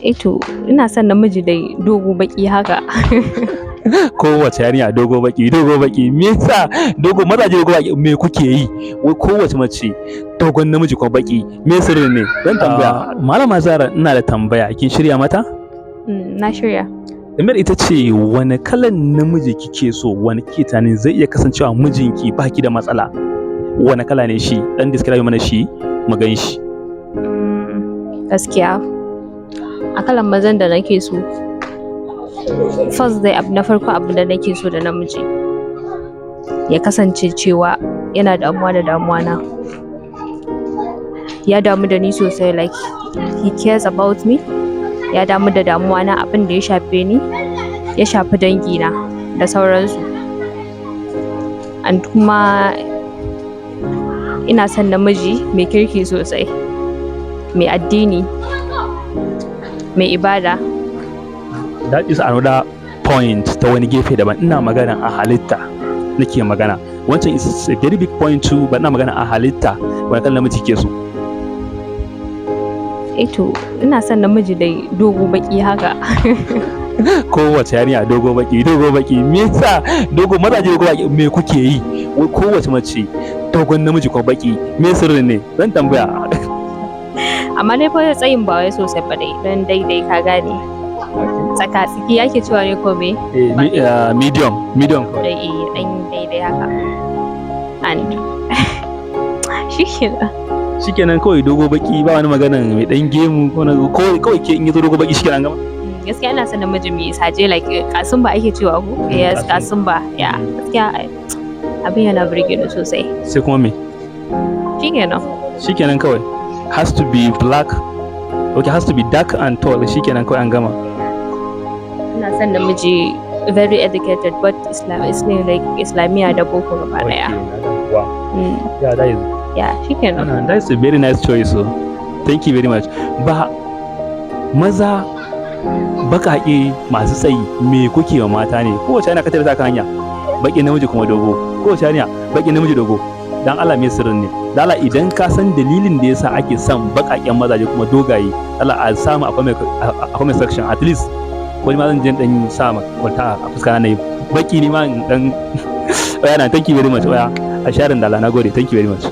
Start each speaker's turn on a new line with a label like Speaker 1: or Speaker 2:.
Speaker 1: Eh to, ina son namiji dai dogo baki haka.
Speaker 2: Kowace yarinya dogo baki, dogo baki. Me yasa dogo mazaje dogo baki, me kuke yi? Wai kowace mace dogon namiji ko baki, me sirrin ne? Zan tambaya. Malama Zara, ina da tambaya, kin shirya mata?
Speaker 1: Na shirya.
Speaker 2: Tambayar ita ce, wani kalan namiji kike so, wani kike tunanin zai iya kasancewa mijinki, baki da matsala? Wani kala ne shi? Dan describe mana shi mu gan shi.
Speaker 1: Gaskiya a kalan mazan da nake so, first dai, abu na farko, abu da nake so da namiji ya kasance cewa yana damuwa da damuwa na, ya damu da ni sosai, like he cares about me, ya damu da damuwa na, abin da ya shafe ni, ya shafi dangina da sauransu. And kuma ina son namiji mai kirki sosai, mai addini, mai ibada.
Speaker 2: That is another point ta wani gefe daban. Ina magana a halitta nake magana. Wancan is a very big point too, but ina magana a halitta, wani kalan namiji kike so?
Speaker 1: Eh to, ina son namiji dai dogo baki haka.
Speaker 2: Kowace yarinya dogo baki, dogo baki. Me yasa dogo mazaje dogo baki, me kuke yi? Wai kowace mace dogon namiji ko baki, me sirrin ne? Zan tambaya.
Speaker 1: Amma dai fa tsayin ba wai sosai ba dai, dan daidai, ka gane, tsaka tsaki ake cewa ne ko me?
Speaker 2: Eh, medium, medium kawai.
Speaker 1: Dai eh, dan daidai haka, and shikenan.
Speaker 2: Shikenan kawai, dogo baki, ba wani maganan mai dan gemu ko na kawai kawai ke in yazo dogo baki shikenan an gama.
Speaker 1: Gaskiya ina son namiji mai saje, like kasun ba ake cewa ko? Yes.
Speaker 2: Kasun.
Speaker 1: Kasun ba ya, gaskiya abin yana burge ni sosai.
Speaker 2: Sai kuma me?
Speaker 1: Shikenan.
Speaker 2: Shikenan kawai, has to be black, okay, has to be dark and tall, shikenan kawai an gama.
Speaker 1: Ina son namiji very educated, but Islam, Islam, like Islamiyya da boko gaba daya.
Speaker 2: Okay, wow. Yeah, that is
Speaker 1: Yeah, shikenan.
Speaker 2: That's a very nice choice. So thank you very much. Ba maza baƙaƙe masu tsayi, me kuke wa mata ne? Kowace ana katar ta hanya baƙi namiji kuma dogo, kowace hanya baƙi namiji dogo. Dan Allah, me sirrin ne? Dan Allah, idan ka san dalilin da yasa ake son baƙaƙen mazaje kuma dogaye, Allah a samu a comment section at least. Ko ni ma zan je dan sa ma kwalta a fuska na yi baki, ni ma in dan oya na. Thank you very much. Oya a sharing da Allah, na gode. Thank you very much.